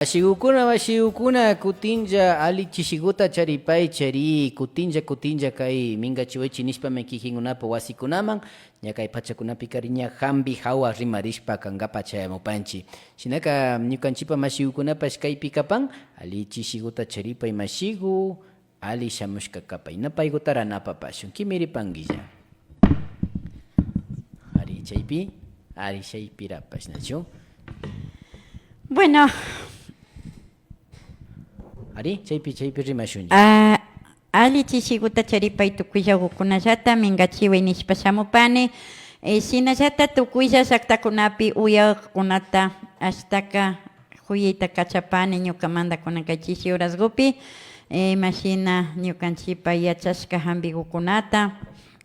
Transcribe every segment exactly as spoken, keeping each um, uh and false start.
Mashigukuna, mashigukuna, kutinlla ali chishiguta charipay, chari, kutinlla, kutinlla kay mingachiwaychi nishpami kikinkunapa wasikunaman, ña kay pachakunapikari ña hampi hawa rimarishpa kankapa chayamupanchi. Shinaka ñukanchipa mashigukunapash kaypi kapan, ali chishiguta charipay mashigu, ali shamushka kapay. Na paygutara napapashun. Kimiripankilla. Ari chaypi, ari chaypirapash, nachu? Bueno. Ari, chaypi, chaypi rimashunlla. Ah, ali chishiguta charipay tukuyllagukunallata mingachiway nishpa shamupani. Eh, shinallata tukuylla llaktakunapi uyakkunata ashtaka kuyayta kachapani ñukamanta kunan kay chishi horasgupi, eh, imashina ñukanchipa yachashka hampigukunata,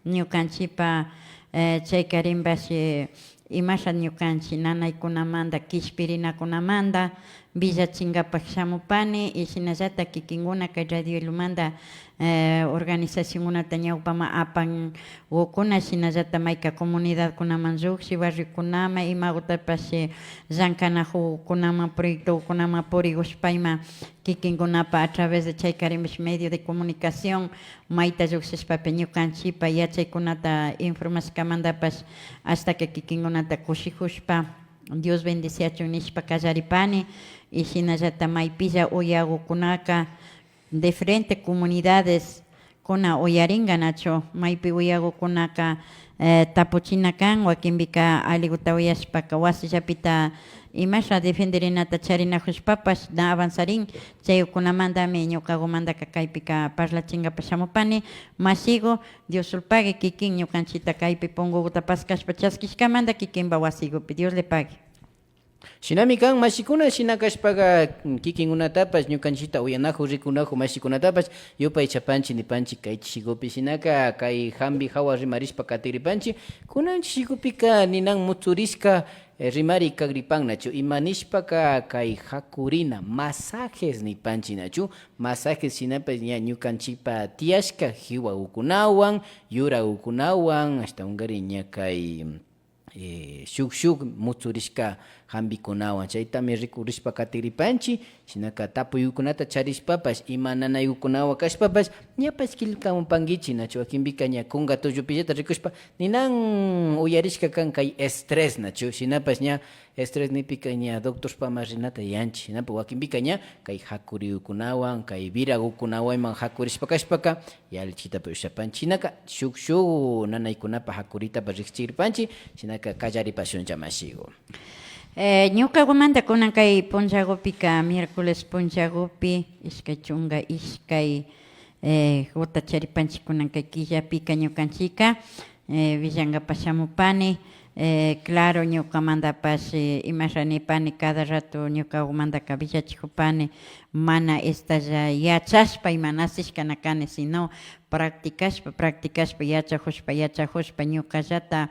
ñukanchipa, eh, chaykarinpash, eh, imasha ñukanchi nanaykunamanta, kishpirinakunamanta willachinkapak shamupani, y shinallata kikinkuna kay Radio Ilumanta eh, organizacionkunata ñawpaman apan, ukuna shinallata mayka comunidadkunaman llukshi, barriokunaman, imagutapash, eh, llankanajukunaman, proyectokunaman purigushpa ima kikinkunapa a través de chaykarinpash medio de comunicación mayta llukshishpapi ñukanchipa yachaykunata informashkamantapash ashtaka kikinkunata kushijushpa Dios bendiciachun nishpa kallaripani, y shinallata maypilla uyagukunaka diferente comunidades kuna uyaringa nachu, maypi uyagukunaka, eh, tapuchina kan, wakinpika aliguta uyashpaka wasillapita imasha defendirinata charinajushpapash na avanzarin, chaykunamantami ñukagumantaka kaypika parlachingapa shamupani, mashigu, Dios sulpagui kikin ñukanchita kaypi punguguta paskashpa chaskishkamanta kikinpa wasigupi, Dios le pague. Shinami kan, mashikuna, shina kashpaka, mm, kikinkunatapash, ñukanchita uyanaju, rikunaju mashikunatapash yupaychapanchi nipanchi kay chishigupi. Shinaka kay hampi hawa rimarishpa katigripanchi. Kunan chishigupika ninan mutsurishka, eh, rimari kagripan nachu. Ima nishpaka kay hakurina, masajes nipanchi nachu. Masajes shinapash ña ñukanchipa tiyashka jiwagukunawan, yuragukunawan, ashtawankarin ña kay, eh, shuk shuk mutsurishka hampikunawan. Chaytami rikurishpa katigripanchi, shinaka tapuygukunata charishpapash, ima nanaygukunawan kashpapash, ñapash killkamupankichi, nachu? Wakinpika ña kunka tullupillata rikushpa, ninan uyarishka kan kay estrés, nachu? Shinapash ña estrés nipika ña doctorpaman rinata yanchi, shinapash wakinpika ña kay hakurigukunawan, kay viragukunawanman hakurishpa kashpaka, yallichitapash ushapanchi. Shinaka shuk shuk nanaykunapa hakuritapash rikchigripanchi, shinaka kallaripashunlla mashigu. Eh, ñukagumanta kunan kay punllagupika, miércoles punllagupi, ishkay chunka ishkay, eh, guta charipanchi kunan kay killapika ñukanchika, eh, willangapa shamupani, eh, claro, ñukamantapash, eh, imasha nipani, cada rato ñukagumantaka willachijupani, mana estalla yachashpa ima nacishkana kani, sino practicashpa, practicashpa, yachajushpa, yachajushpa, ñukallata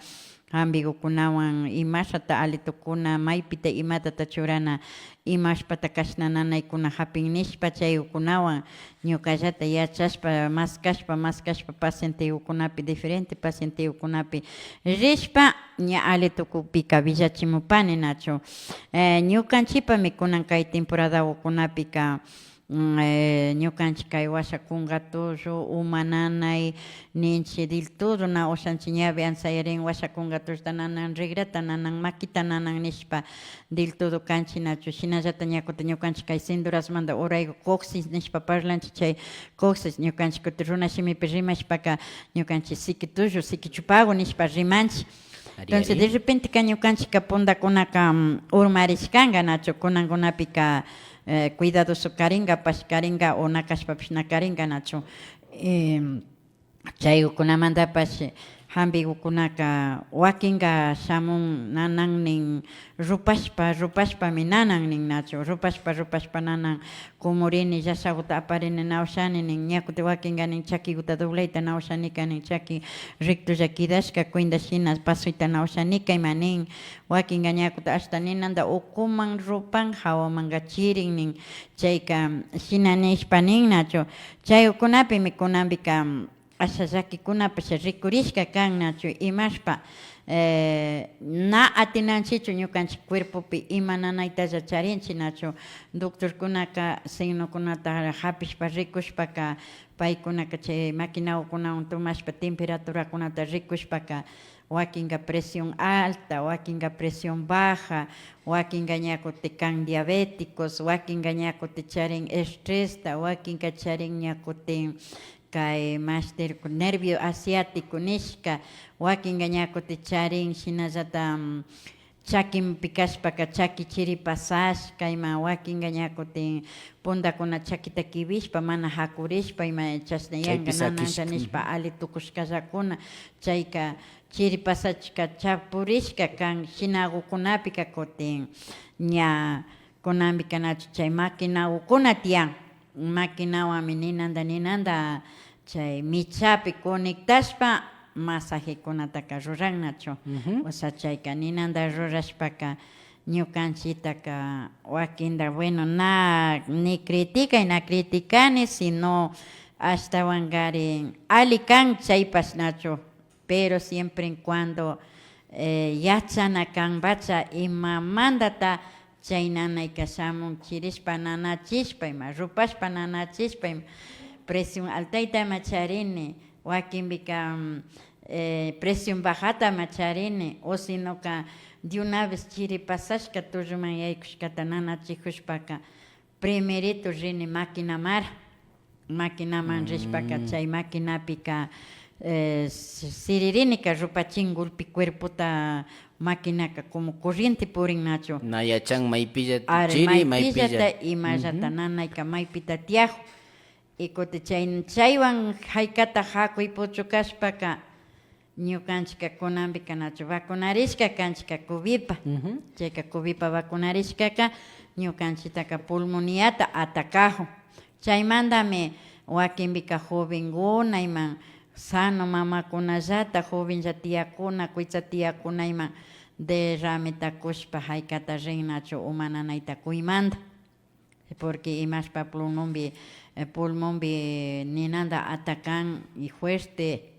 hampigukunawan imashata alitukuna, maypita imatata churana, imashpata kashna nanaykuna hapin nishpa, chaykunawan ñukallata yachashpa, maskashpa, maskashpa, pacientegukunapi, diferente pacientegukunapi rishpa, ña alitukukpika willachimupani nachu. Eh, ñukanchipami kunan kay temporadagukunapika, mm, eh, ñukanchik kay washa kunka tullu, uma nanay ninchik, del todo na ushanchik, ñawi ansayarin, washa kunka tulluta nanan, rigrata nanan, makita nanan nishpa, del todo kanchik nachu. Shinallata ña kutin ñukanchik kay Hondurasmanta urayku coxis nishpa parlanchik, chay coxis ñukanchik kutin runa shimipi rimashpaka ñukanchik siki tullu, siki chupagu nishpa rimanchik. Ari, entonces, ari, de repenteka ñukanchikka puntakunaka, mm, urmarishkanka nachu, kunankunapika, eh, cuidadoso karinkapash karinka o na kashpapish na karinka nachu. Em, chaykunamantapash hampikukunaka wakinka shamun nanan nin rupashpa, rupashpami nanan nin nachu, rupashpa, rupashpa nanan kumurini, llasakuta aparini na ushani nin, ña kutin wakinka nin chakikuta doblayta na ushanika nin, chaki rectolla kidashka cuenta shina pasuyta na ushanika ima nin, wakinka ña kutin ashta ninanta ukuman rupan, hawamanka chirin nin, chayka shina nishpa nin nachu, chaykunapimi kunanpika asha llakikunapash rikurishka kan nachu, imashpa Eh, na atinanchichu ñukanchik cuerpopi ima nanaytalla charinchik, nachu? Doctorkunaka signokunata japishpa rikushpaka, paykunaka chay maquinagukunawan tomashpa temperaturakunata rikushpaka, wakinka presión alta, wakinka presión baja, wakinka ña kutin kan diabéticos, wakinka ña kutin charin estresta, wakinka charin ña kutin kay mashti nervio asiático nishka, wakinka ña kutin charin shinallata, mm, chakipi kashpaka chaki chiri pasashka ima, wakinka ña kutin puntakuna chakita kiwishpa mana jakurishpa ima chashna yanka nananlla nishpa ali tukushkallakuna, chayka chiri pasashka chapurishka kan. Shinagukunapika kutin ña kunanpika nachu chay maquinagukuna tiyan, maquinawanmi ninanta ninanta chay michapi conectashpa masajekunataka ruran nachu. O sea, chayka ninanta rurashpaka ñukanchitaka wakinta, bueno, na ni criticay na criticani, sino ashtawankari ali kan chaypash nachu. Pero siempre en cuando, eh, yachana kanpacha imamantata chay nanayka shamun chirishpa nanachishpa ima, rupashpa nanachishpa ima, presión altaytama charini, wakinpika, mm, eh, presión bajatama charini, o sinoka de una vez chiri pasashka tulluman yaykushkata nanachijushpaka, primerito rini maquinamara. Maquinaman rishpaka chay maquinapika, eh, si-, siririnika rupachin golpe cuerpota maquinaka como corriente purin nachu. Na yachan maypilla chiri, maypilla. Imallata nanayka maypita tiyajun. Y kutin chay, chaywan jaykata jakuy puchukashpaka, ñukanchikka kunanpika nachu vacunarishka kanchikka covidpa. Chayka covidpa vacunarishkaka ñukanchiktaka pulmoniata atacajun. Chaymantami wakinpika jovenkuna ima sano mamakunallata jovenlla tiyakuna, kuytsa tiyakuna ima derrameta kushpa jaykata rin nachu uma nanayta kuymanta. Porque imashpa pulmonpi, eh, pulmonpi ninanta atacan y fuerte,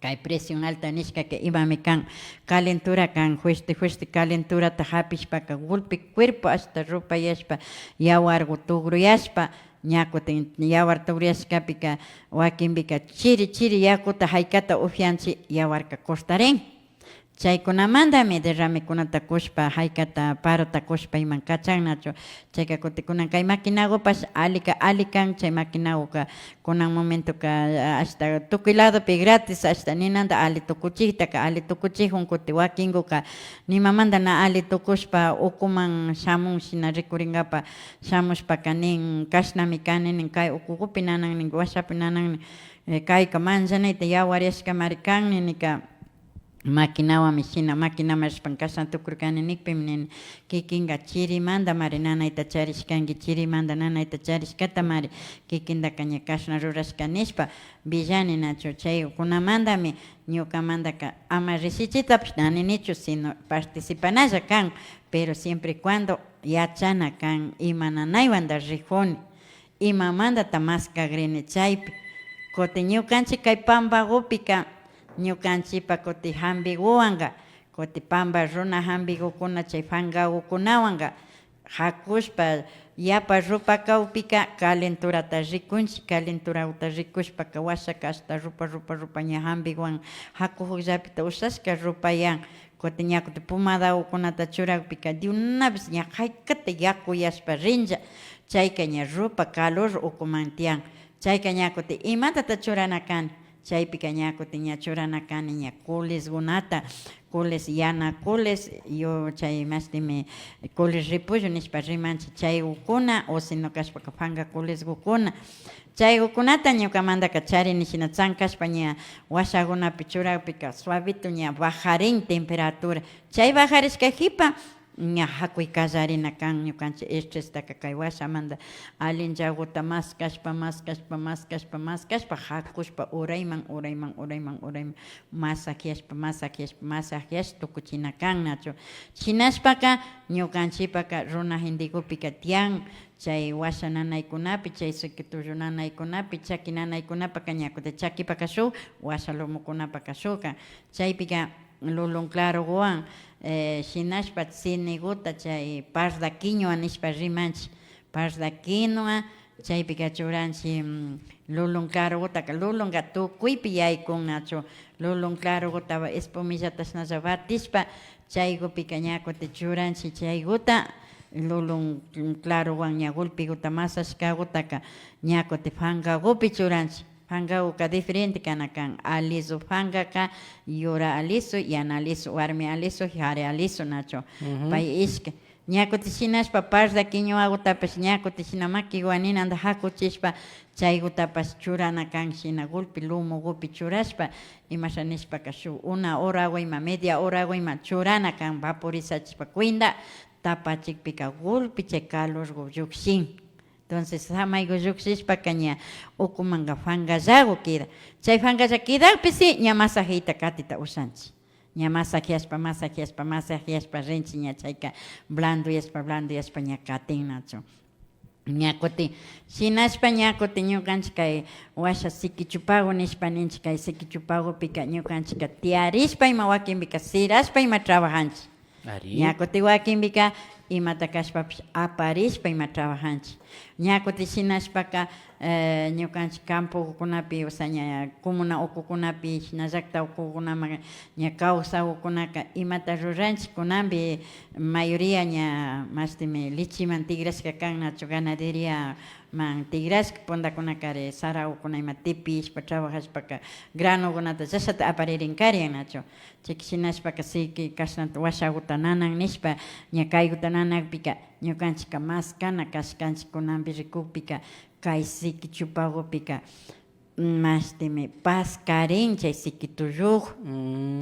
kay presión alta nishkaka imami kan, calentura kan, fuerte, fuerte calenturata japishpaka golpe cuerpo hasta rupayashpa, yawargu tugruyashpa, ña kutin yawar tugruyashkapika wakinpika chiri chiri yakuta jaykata upianchik, yawarka cortarin. Chaykunamantami derramekunata kushpa, jaykata parota kushpa iman kachan nachu. Chayka kutin kunan kay maquinagupash alika ali kan, chay maquinaguka kunan momentoka, ah, ashta tukuy ladopi gratis, ashta ninanta ali tukuchiktaka ali tukuchijun, kutin wakinguka nimamanta na ali tukushpa ukuman shamun shina rikurinkapa shamushpaka nin, kashnami kani nin, kay ukugupi nanan nin, washapi nanan nin, eh, kayka manchanayta yawaryashkamari kan ninika. Maquinawanmi shina, maquinaman rishpan kashna tukurkani nikpimi nini, kikinka chirimantamari nanayta charishkanki, chirimanta nanayta charishkatamari kikintaka ña kashna rurashka nishpa willani nachu. Chaykunamantami ñukamantaka ama rishichitapish na ninichu, sino participanalla kan, pero siempre y cuando yachana kan ima nanaywanta rijuni. Imamantata maskagrini chaypi. Kutin ñukanchik kay pampagupika, ñukanchikpa kutin hampiguwanka, kutin pampa runa hampigukuna chay pankagukunawanka jakushpa, yapa rupa kawpika calenturata rikunchik, calenturaguta rikushpaka washaka ashta rupa, rupa, rupa ña hampiguwan jakujukllapita ushashka rupayan. Kutin ña kutin pomadagukunata churakpika de una vez ña jaykata yakuyashpa rinlla. Chayka ña rupa calor ukuman tiyan. Chayka ña kutin imatata churana kani. Chaypika ña kutin ña churana kani ña culeskunata, cules yana, cules, yo chay mashtimi cules repollo nishpa rimanchik chaygukuna, o sino kashpaka panka culesgukuna. Chaygukunata ñukamantaka charini shina tsankashpa ña washagunapi churakpika suavito ña bajarin temperatura. Chay bajarishka jipa ña jakuy kallarina kan ñukanchik estrestaka kay washamanta allinllaguta maskashpa, maskashpa, maskashpa, maskashpa, jakushpa urayman, urayman, urayman, urayman masajeashpa, masajeashpa, masajeash tukuchina kan nachu. Shinashpaka ñukanchikpaka runa gentegupika tiyan. Chay washa nanaykunapi, chay siki tullu nanaykunapi, chaki nanaykunapaka ña kutin chakipaka shuk, washa lomokunapaka shukka. Chaypika lulun claroguwan, eh, shinashpa siniguta chay parda kiñua nishpa rimanchik. Parda kiñua, chaypika churanchik, mm, lulun clarogutaka, lulunka tukuypi yaykun nachu, lulun claroguta espumillata shinalla batishpa, chaygupika ña kutin churanchik chayguta, lulun clarowan ña gulpiguta masashkagutaka ña kutin pankagupi churanchik. Pankaguka diferente kana kan. Aliso pankaka, yura aliso, yana aliso, warmi aliso, kari aliso nachu. Pay ishkay. Ña kutin shinashpa parda kiñuwagutapash ña kutin shina makiguwan ninanta hakuchishpa, chaygutapash churana kan shina gulpi lumugupi churashpa, imasha nishpaka shuk una horagu ima, media horagu ima churana kan vaporizachishpa cuenta tapachikpika gulpi chay calorgu llukshin. Entonces, samaygu llukshishpaka ña ukumanka pankallagu kidan. Chay pankalla kidakpi si ña masajita katita ushanchik. Ña masajyashpa, masajyashpa, masajyashpa rinchik ña chayka blanduyashpa, blanduyashpa ña katin nachu. Ña kutin, shinashpa ña kutin ñukanchik kay washa sikichupagu nishpa ninchik, kay sikichupagupika ñukanchikka tiyarishpa ima wakinpika sirashpa ima trabajanchik. Ari. Ña kutin wakinpika imata kashpapish aparishpa ima trabajanchik. Ña kutin shinashpaka, eh, ñukanchik campokunapi, o sea, ña comuna ukukunapi, shina llakta ukukunaman ña kawsakukunaka imata ruranchik kunanpi mayoría ña mashtimi lecheman tikrashka kan nachu, ganaderiaman tikrashka puntakunakari sarakukuna ima tipishpa trabajashpaka granokunata llashata aparirinkarin nachu. Chayka shinashpaka siki kashnata washakuta nanan nishpa, ña kaykuta nanakpika ñukanchikka maskana kashkanchik kunanpi rikukpika kay siki chupakupika mashtimi paskarin chay siki tulluk.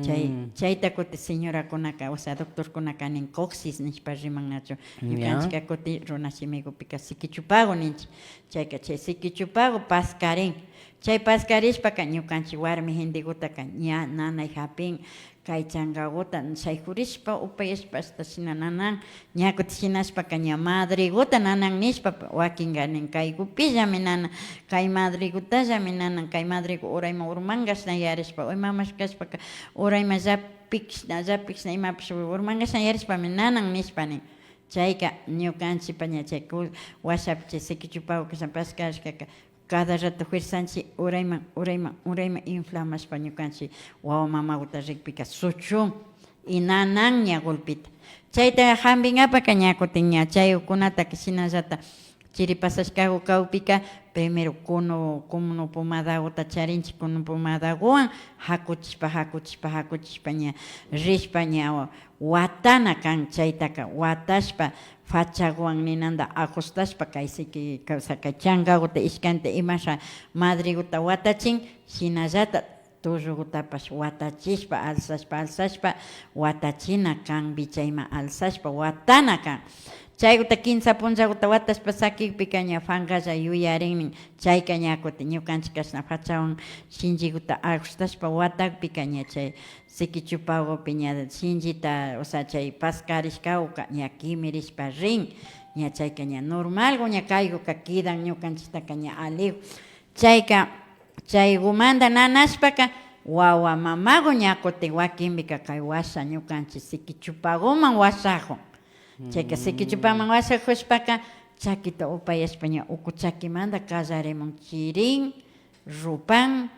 Chay, chayta kutin señorakunaka, o sea, doctorkunaka nin coxis nishpa riman nachu. Ñukanchikka kutin runa shimikupika siki chupaku ninchik. Chayka chay siki chupaku paskarin. Chay paskarishpaka ñukanchik warmi gentekutaka ña nanay japin. Kay chankakuta shaykurishpa upayashpa ashta shina nanan, ña kutin shinashpaka ña madrekuta nanan nishpa, wakinka nin kaykupillami nanan, kay madrekutallami nanan, kay madreku urayman urmanka shina yarishpa, o imapash kashpaka urayman llapik shina, llapik shina imapash urmanka shina yarishpami nanan nishpa nin. Chayka ñukanchikpa ña chay ku-, washapi chay siki chupaku kashna paskarishkaka, cada rato fuerzanchik urayman, urayman, urayman inflamashpa ñukanchik wawa mamakuta rikpika suchun y nanan ña golpita. Chayta jampinkapaka ña kutin ña chaykunataka shinallata chiri pasashkaku kakpika, primero kunu, kunu pomadakuta charinchik, kunu pomadakuwan jakuchishpa, jakuchishpa, jakuchishpa ña rishpa ña watana kan. Chaytaka watashpa fachakuwan ninanta ajustashpa kay siki, o sea, kay chankakuta ishkanta imasha madrekuta watachin, shinallata tullukutapash watachishpa, alzashpa, alzashpa watachina kan, vichayman alzashpa watana kan. Chaykuta kimsa punllakuta watashpa sakikpika ña pankalla yuyarin nin. Chayka ña kutin ñukanchik kashna fachawan shinchikuta ajustashpa watakpika ña chay siki chupakupi ña shinchita, o sea, chay paskarishkakuka ña kimirishpa rin. Ña chayka ña normalku ña kaykuka kidan ñukanchiktaka ña alliku. Chayka, chaykumanta nanashpaka wawa mamaku ña kutin wakinpika kay washa ñukanchik siki chupakuman washakun. Chayka siki chupaman washakushpaka chakita upayashpa ña uku chakimanta kallarimun, chirin, rupan,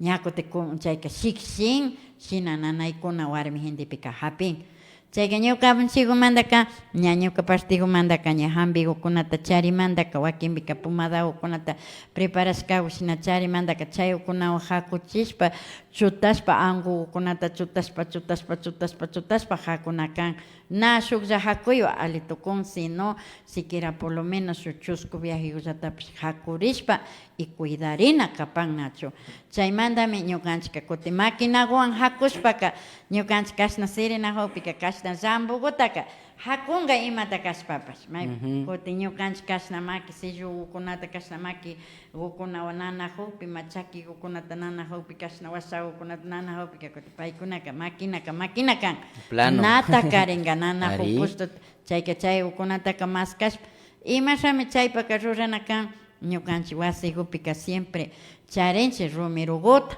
ña kutin ku-, chayka shikshin, shina nanaykuna warmi gentepika japin. Chayka ñukanchikkumantaka, ña ñuka partikumantaka ña jampikukunata charimantaka, wakinpika pomadakukunata preparashkaku shina charimantaka, chaykunawan jakuchishpa, chutashpa, ankukukunata chutashpa, chutashpa, chutashpa, chutashpa jakuna kan. Na shuklla jakuywan alli tukun, sino siquiera por lo menos shuk chusku viajekullatapish jakurishpa y cuidarina kapan nachu. Chaymantami ñukanchikka kutin maquinakuwan jakushpaka, ñukanchik kashna sirinakukpika, kashna llampukutaka jakunka imata kashpapash. May kutin ñukanchik kashna maki sillukukunata, kashna makikukunawan nanakukpi, ima chakikukunata nanakukpi, kashna washakukunata nanakukpika, kutin paykunaka maquinaka maquina kan. Plano. Nata karinka nanakuk pushtuta. Chayka chaykukunataka maskashpa, imashami chaypaka rurana kan. Ñukanchik wasikupika siempre charinchik rumirukuta.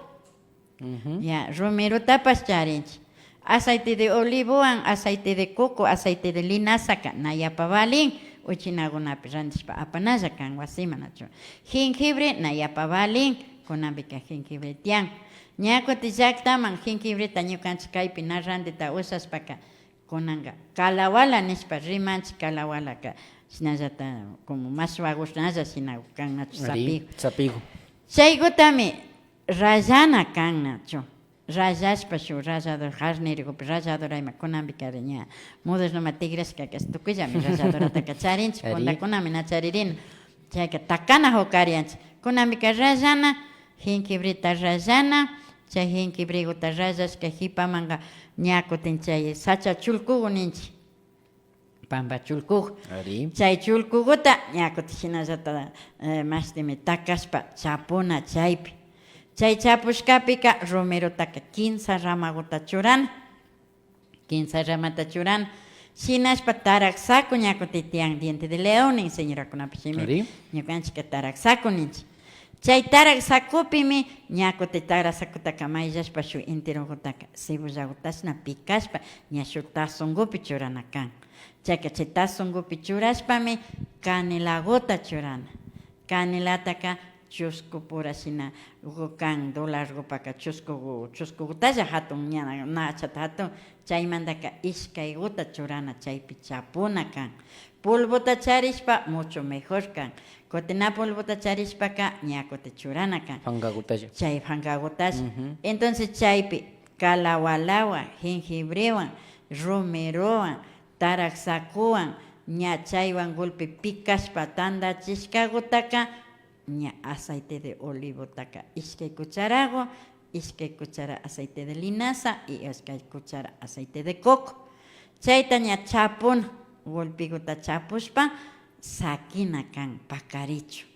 Ya, rumirutapash charinchik. Aceite de olivowan, aceite de coco, aceite de linazaka na yapa valin, uchinakunapi randishpa apanalla kan wasiman, nachu. Jengibre na yapa valin, kunanpika jengibre tiyan. Ña kutin llaktaman jengibreta ñukanchik kaypi na randita ushashpaka, kunanka kalawala nishpa rimanchik, kalawalaka shinallata como mashwakunalla shina kan, nachu, sapiku. Chaykuntami rallana kan, nachu. Rallashpa shuk rallador, jarnirikupi ralladora ima, kunanpika ña modernoman tikrashkaka tukuyllami ralladorataka charinchik, puntakunami na charirina. Chayka takana jukarianchik. Kunanpika rallana, jengibreta rallana, chay jengibrekuta rallashka jipamanka ña kutin chay sacha chulkuku ninchik. Pamba chulkuku. Chay chulkukuta ña kutin shinallata, eh, mashtimi takashpa chapuna chaypi. Chay chapushkapika romerotaka kinsa ramakuta churana. Kinsa ramata churana. Shinashpa tarak saku ña kutin tiyan, diente de león nin señorakunapak shimi. Ñukanchikka tarak saku ninchik. Chay tarak sakupimi ña kutin tarak sakutaka mayllashpa shuk enterokutaka cebollakutashna pikashpa ña shuk tazonkupi churana kan. Chayka chay tazonkupi churashpami canelakuta churana. Canelataka chuskupura shina kan, dolarkupaka chusku, chuskukutalla jatun, ña na achata jatun. Chaymantaka ishkaykuta churana, chaypi chapuna kan. Polvota charishpa mucho mejor kan. Kutin na polvota charishpaka ña kutin churana kan. Pankakutalla. Chay pankakutalla. Entonces chaypi kalawalawan, jengibrewan, romerowan, tarak sakuwan, ña chaywan golpe pikashpa tandachishkakutaka, ña aceite de olivotaka ishkay cucharaku, ishkay cuchara aceite de linaza y ishkay cuchara aceite de coco. Chayta ña chapuna, golpekuta chapushpa sakina kan, pakarichun.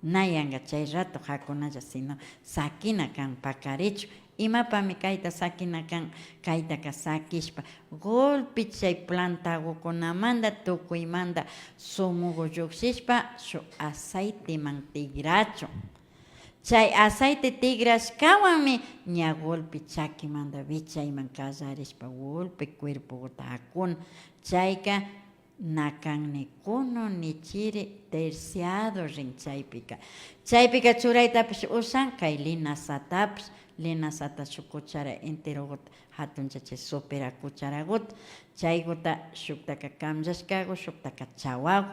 Na yanka chay rato jakunalla, sino sakina kan, pakarichun. Imapami kayta sakina kan? Kaytaka sakishpa, golpe chay plantakukunamanta, tukuymanta sumuku llukshishpa, shuk aceiteman tikrachun. Chay aceite tikrashkawanmi ña golpe chakimanta wichayman kallarishpa, golpe cuerpokuta jakuna. Chayka na kan ni kuno ni chiri, terciado rin chaypika. Chaypika churaytapish ushan kay linazatapish, linazata shuk cuchara enterokuta, jatuncha chay sopera cucharakuta, chaykuta shuktaka kamllashkaku, shuktaka chawaku.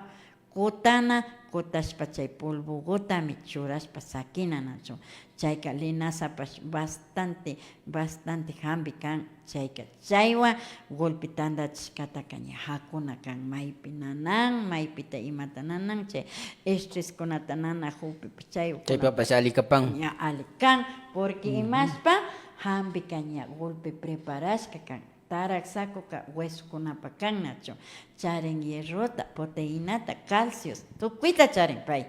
Kutana, kutashpa chay polvokutami churashpa sakina nachu. Chayka linazapash bastante, bastante jambi kan. Chayka chaywan golpe tandachishkataka ña jakuna kan, maypi nanan, maypita imata nanan, chay estreskunata nanajukpipash, chaykunata chaypapash alli kapan. Ña alli kan, porque imashpa jambika ña golpe preparashka kan. Tarak sakuka huesokunapa kan nachu, charin hierrota, proteinata, calcios, tukuyta charin pay.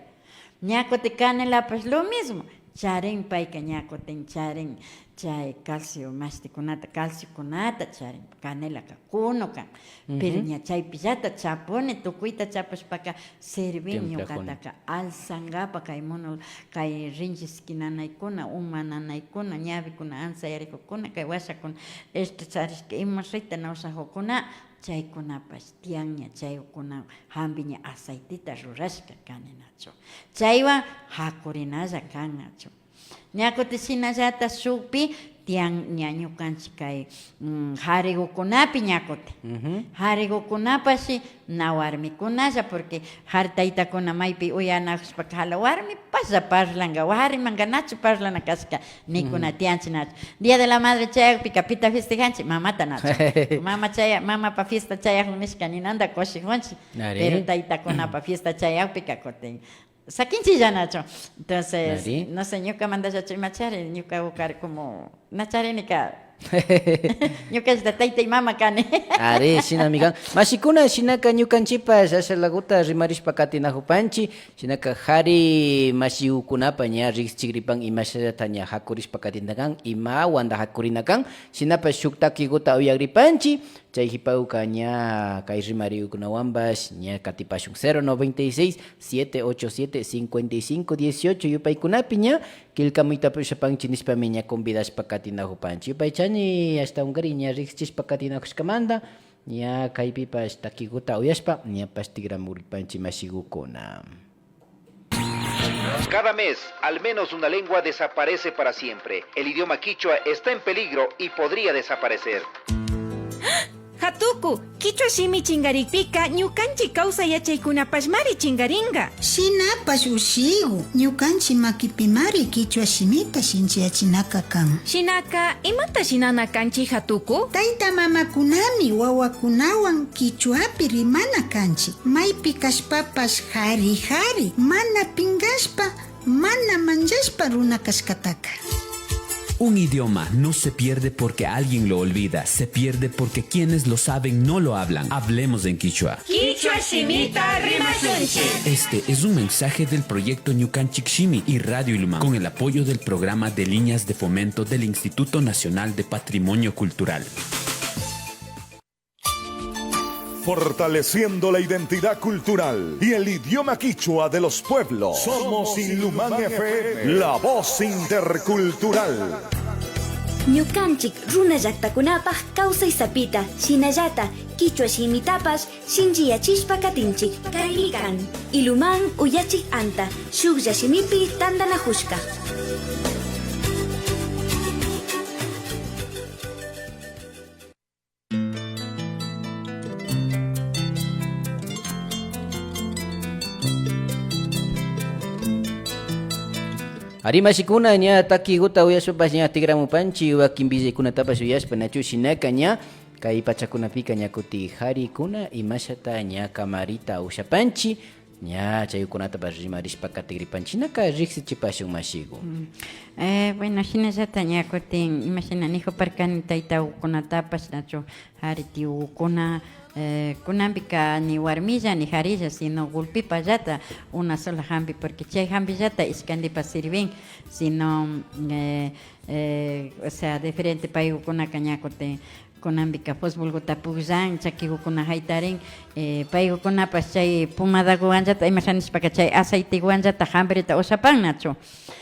Ña kutin canelapash lo mismo, charin payka, ña kutin charin chay calcio mashtikunata, calciokunata charin. Canelaka kuno kan, pero ña chaypillata chapuni, tukuyta chapushpaka sirvin ñukataka alzankapak kay mono, kay rinchis nanaykuna, uma nanaykuna, ñawikuna ansayarijukuna, kay washakuna estresarishka, ima rita na ushajukkuna, chaykunapash tiyan ña, chaykuna jambi ña aceiteta rurashka kani nachu. Chaywan jakurinalla kan nachu. Ña kutin shinallata shukpi tiyan ña ñukanchik kay, mm, jarikukunapi ña kutin. Jarikukunapashi na warmikunalla, porque jari taytakuna maypi uyanajushpaka jala warmipashlla parlanka, warimanka nachu parlana kashka nikuna tiyanchik nachu. Día de la Madre chayakpika pita festejanchik? Mamata nachu. Mama chaya-, mamapa fiesta chayajun nishka ninanta kushijunchik. Pero taytakunapa fiesta chayakpika kutin sakinchilla nachu. Entonces, no sé, ñukamantallachu imachari, ñuka ukari como na charinika. Ñukallata tayta y mama kani. Ari, shinami kan. Mashikuna, shinaka ñukanchikpash ashalaguta rimarishpa katinajupanchik. Shinaka jari mashigukunapa ña rikchigripan imashallata ña jakurishpa katina kan, imawanta jakurina kan. Shinapash shuk takiguta uyagripanchik. Chay jipawka ña kay rimariyukunawanpash ña katipashun. Cero noventa y seis, siete ocho siete, cincuenta y cinco dieciocho yupaykunapi ña killkamuyta pushapanchi nishpami ña convidashpa katinajupanchi. Yupaychani ashtawankarin ña riksichishpa katinajushkamanta, ña kaypipash takiguta uyashpa ñapash tigramuripanchi mashigukuna. Cada mes, al menos una lengua desaparece para siempre. El idioma quichua está en peligro y podría desaparecer. Jatuku, kichwa shimi chingarikpika ñukanchi kawsay yachaykunapashmari chingaringa. Shinapash ushigu, ñukanchi makipimari kichwa shimita shinchiyachinaka kan. Shinaka, imata shinana kanchi, Jatuku? Tayta mamakunami wawakunawan kichwapi rimana kanchi. Maypi kashpapash jari jari, mana pingashpa, mana manllashpa runa kashkataka. Un idioma no se pierde porque alguien lo olvida, se pierde porque quienes lo saben no lo hablan. Hablemos en quichua. Kichwa shimita rimashunchi. Este es un mensaje del proyecto Ñukanchik Shimi y Radio Ilumán, con el apoyo del programa de líneas de fomento del Instituto Nacional de Patrimonio Cultural. Fortaleciendo la identidad cultural y el idioma quichua de los pueblos. Somos Ilumán F M, la voz intercultural. Ñukanchik runa llaktakunapak kawsay sapita, shinallata kichwa shimitapash shinchiyachishpa katinchik. Kaymi kan Ilumán uyachik anta, shuklla shimipi tantanakushka. Ari mashikuna, ña takiguta uyashpapash ña tigramupanchi, wakin willaykunatapash uyashpa, nachu shinaka ña kay pachakunapika ña kutin karikuna imashata ña kamarita ushapanchi. Ña chaykunatapash rimarishpa katigripanchi, shinaka riksichipashun mashigu. Mm. Eh, bueno, shinallata ña kutin, imashina nijuparkani taytagukunatapash, nachu, kari tiyugukuna, eh, kunanpika ni warmilla ni karilla, sino gulpipallata, una sola jambi, porque chay jambillata ishkandipa sirvin, sino, eh, eh, o sea, diferente paygukunaka ña kutin, kunanpika fútbolguta pukllan, chakigukuna jaytarin, eh, paygukunapash chay pomadaguwanllata, imasha nishpaka chay aceiteguwanllata jambrita ushapan nachu.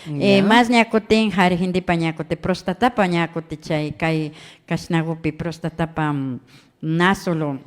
Eh, ya. Más ña kutin kari jindipa ña kutin prostatapa ña kutin chay kay kashnagupi prostatapa, mm, na solo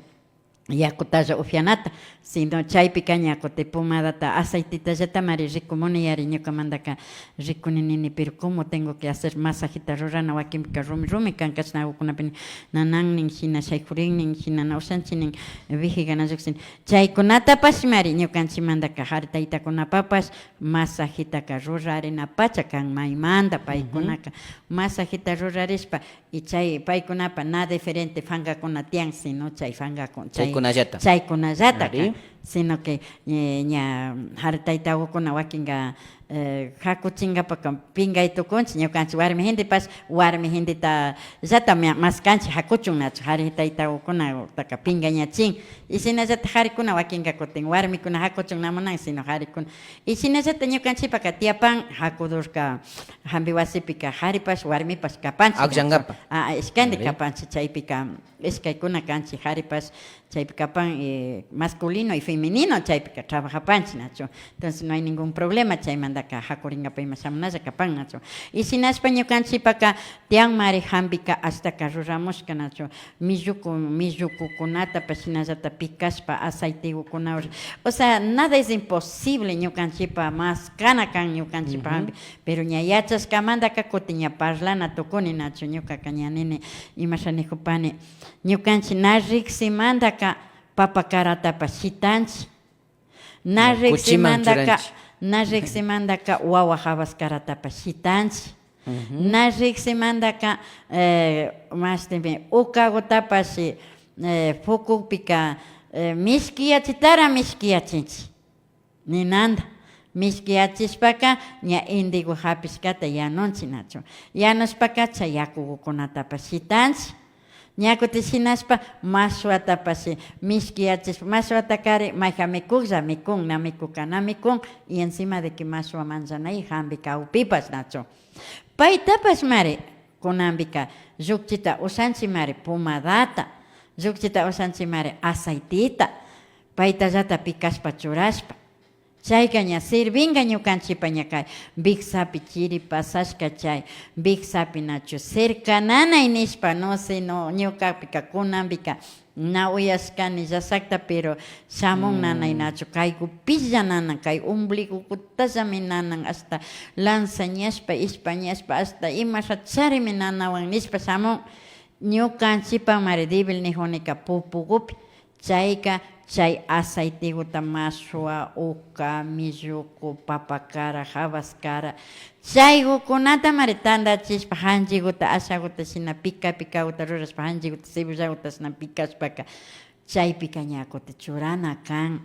yakutalla upianata, sino chaypika ña kutin pomadata, aceitetallatamari rikumuni yari, ñukamantaka rikuni nini, pero ¿cómo tengo que hacer masajita rurana? Wakinpika rumi rumi kan, kashnagukunapi nanan nin, shina shaykurin nin, shina na ushanchi nin, vejiga na lluksin. Chaykunatapashmari ñukanchimantaka kari taytakunapapash masajitaka rurarinapacha kan maymanta paykunaka masajita rurarishpa, y chay paykunapa na diferente pankakuna tiyan, sino chay pankaku-, chay, chaykunallata. Chaykunallata kan. Ari. Sino que, eh, ña kari taytagukuna wakinka, eh, jakuchinkapaka pinkay tukunchi, ñukanchi warmi gentepash warmi gentetallata ma-, maskanchi jakuchun nachu, kari taytagukunataka pinkañachin. Y shinallata karikuna wakinka kutin warmikuna jakuchun na munan, sino karikuna. Y shinallata ñukanchipaka tiyapan jakudurka jambi wasipika karipash warmipash kapanchi. Akllankapa. Ah, ishkandi kapanchi chaypika. Ishkaykuna kanchi karipash chaypi kapan, eh, masculino y femenino chaypika trabajapanchi nachu. Entonces no hay ningún problema chaymantaka jakurinkapa ima shamunalla kapan nachu. Y shinashpa ñukanchipaka tiyanmari jambika ashtaka ruramushka nachu. Milluku, millukukunatapash shinallata pikashpa aceitegukunawan. O sea, nada es imposible ñukanchipa maskana kan ñukanchipa jambi. Pero ña yachashkamantaka kutin ña parlana tukuni nachu, ñukaka ña nini imasha nikupani. Ñukanchi na riksimantaka papa karatapash shitanchi. Na riksimantaka, na riksimantaka wawa habas karatapash shitanchi. Na riksimantaka, eh, mashtimi ukagutapash, eh, pukukpika, eh, mishkiyachitara mishkiyachinchi. Ninanta, mishkiyachishpaka ña indigo hapishkata yanunchi nachu. Yanushpaka chay yakugukunatapash shitanchi. Ña kutin shinashpa mashwatapash mishkiyachishpa, mashwatakari mayjan mikuklla mikun, na mikuka na mikun, y encima de que mashwa manllanay jambi kawpipash nachu. Paytapashmari kunanpika llukchita ushanchimari pomadata, Llukchita ushanchimari aceitita, paytallata pikashpa churashpa. Chayka ña sirvinka ñukanchipa ña kay wiksapi chiri pasashka chay wiksapi nachu cerca nanay nishpa, no sé, no, ñukapika kunanpika na uyashkani llashakta, pero shamun nanay nachu, kaykupilla nanan, kay ombligokutallami nanan, hasta lanzañashpa, ishpañashpa, hasta imashacharimi nanawan nishpa shamun. Ñukanchipa mari débil nijunika pupugupi. Chayka chay aceitiguta mashua, uka, milluku, papa cara, habas cara, chaygukunata mari tandachishpa, janchiguta, ashaguta shina pika pikaguta rurashpa, janchiguta, cebollaguta shina pikashpaka, chaypika ña kutin churana kan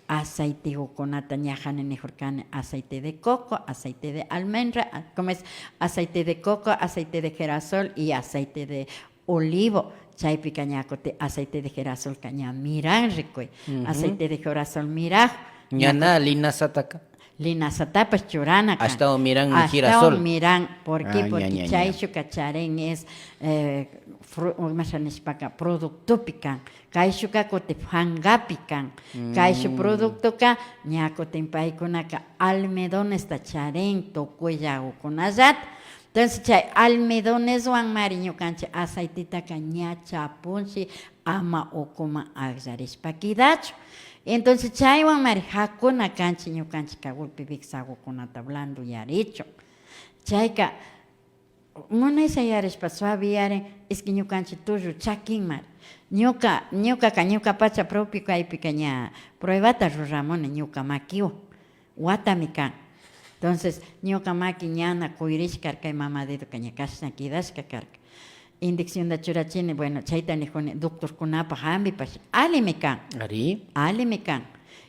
aceitigukunata, ña jani nijurkani, aceite de coco, aceite de almendra, a-, ¿cómo es? Aceite de coco, aceite de girasol y aceite de olivo. Chaypika ña kutin aceite de girasolka ña miran rikuy. Aceite de girasol miraj. Ña na linazataka. Linazatapash churana kan. Ashtawan miran girasol. Ashtawan miran. ¿Por qué? Ah, ña, porque ña, ña. Chayshuka charin es, eh, fru-, imasha nishpaka, productopi kan. Kayshuka kutin fangapi kan. Kayshu productoka ña kutin paykunaka almidonesta charin, tukuy yagukunallata. Entonces, chay almidoneswan mari ñukanchik aceititaka ña chapunchik, ama ukuman akllarishpa kidachun. Entonces, chaywan mari jakuna kanchik ñukanchikka gulpi wiksagukunata blanduyarichun. Chayka, munay sayarishpa suaviyarin, es que ñukanchik tullu chakinmari. Ñuka, ñukaka, ñuka pacha propio kaypika ña pruebata ruramuni ñuka makiwan. Watami kan. Entonces, ñuka maki ñana kuyrishka karka, mama dedoka ña kashna kidashka karka. Inyeccionta churachini, bueno, chayta nijuni, doctorkunapa jambipash allimi kan. Ari. Allimi kan.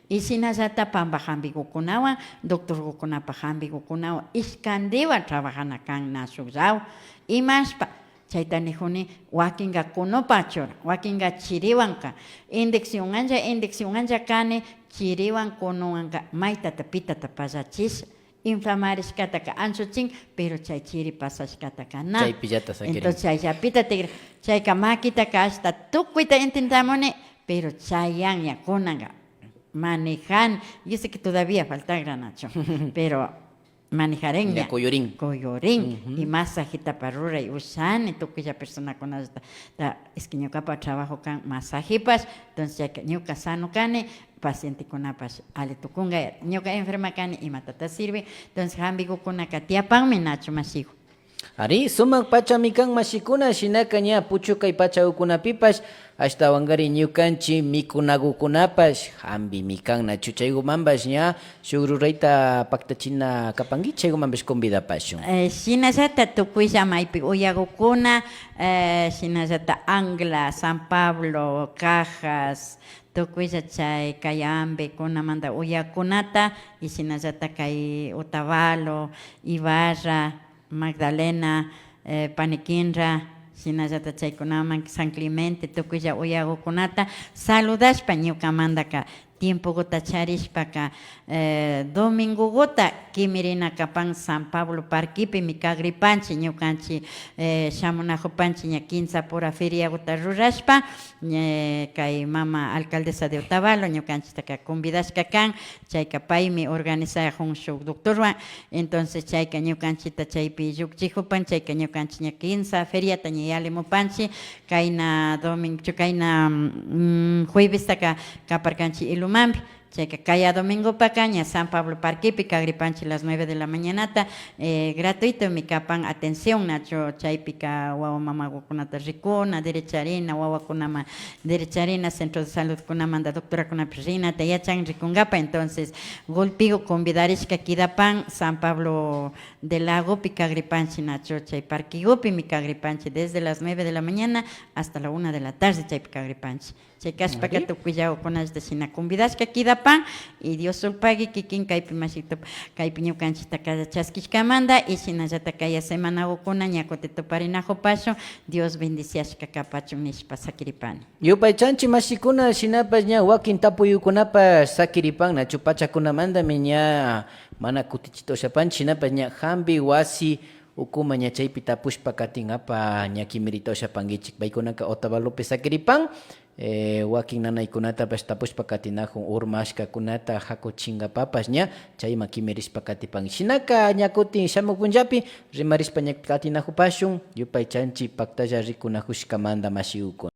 Y shinallata pamba jambigukunawan, doctorgukunapa jambigukunawan ishkandiwan trabajana kan na shukllawan. Imashpa, chayta nijuni, wakinka kunupa churan, wakinka chiriwan kan. Inyección ancha, inyección ancha kani, chiriwan kunuwanka maytata pitata pallachisha. Inflamarishkataka anchuchin, pero chay chiri pasashkataka na. Chaypillata sakirin. Entonces, chayllapita tigra, chayka makitaka ashta tukuyta intentamuni, pero chayan ña kunanka. Manejan, yo sé que todavía faltagra nachu, pero manejarin ña. Ña kuyurin. Kuyurin. Y masajitapash ruray ushani, tukuylla personakunallata, ta, es que ñukapa trabajo kan masajepash, entonces chayka ñuka sano kani, pacientekunapash alli tukunka. Ñuka enferma kani, imatata sirve? Entonces, jambigukunaka tiyapanmi nachu, mashiku. Ari, sumak pachami kan, mashikuna, shinaka ña puchukay pachakunapipash, ashtawankari ñukanchik mikunakukunapash jambimi kan, nachu? Chaykumanpash ña shuk rurayta paktachina kapanki, chaykumanpash convidapashun. Eh, shinallata tukuylla maypi uyakukuna, eh, shinallata Ancla, San Pablo, Cajas, tukuylla chay Cayambekunamanta uyakunata, y shinallata kay Otavalo, Ibarra, Magdalena, eh, Paniquinra, shinallata chaykunaman San Clemente, tukuylla uyakukunata saludashpa, ñukamantaka tiempokuta charishpaka, eh, domingokuta kimirina kapan San Pablo parquepimi kagripanchik, ñukanchik, eh, shamunakupanchik ña kinsa pura feriakuta rurashpa, eh, kay mama alcaldesa de Otavalo ñukanchiktaka convidashka kan, chayka paymi organizakun shuk doctorwan, entonces chayka ñukanchikta chaypi llukchikupan, chayka ñukanchik ña kinsa feriata ña yalimupanchik, kayna domingo, kayna, mm, juevestaka kaparkanchik Ilumanpi. Chayka kaya domingopaka ña San Pablo parquepi kagripanchik las nueve de la mañanata, eh, gratuitomi kapan atención, nachu, chaypika wawa mamakukunata rikuna, derecharina, wawakunaman derecharina, centro de saludkunamanta doctorakunapi rinata yachan rikunkapak. Entonces, gulpiku convidarishka kidapan San Pablo de Lagopi kagripanchik, nachu, chay parquegupimi kagripanchik desde las nueve de la mañana hasta la una de la tarde chaypi kagripanchik. Chay kashpaka tukuylla ukunallata shina convidashka kidapan, y Dios sulpagui kikin kaypi mashikta, kaypi ñukanchiktaka chaskishkamanta, y shinallata kaya semanakukuna ña kuti tuparinakupashun, Dios bendiciashka kapachun nishpa sakiripani. Yupaychanchik mashikuna, shinapash ña wakin tapuyukunapash sakiripan, nachu, pachakunamantami ña mana kutichita ushapanchik, shinapash ña jambi wasi Ukuma ña chaypi tapushpa katin apa ña kimirita ushapankichik. Paykunaka Otavalopi sakiripan, eh, wakin nanaykunatapash tapushpa katinajun, urmashkakunata jakuchinkapapash ña chayman kimirishpa katipan. Shinaka ña kutin shamuk punllapi rimarishpa ña katinajupashun, yupaychanchik paktalla rikunajushkamanta mashikukuna.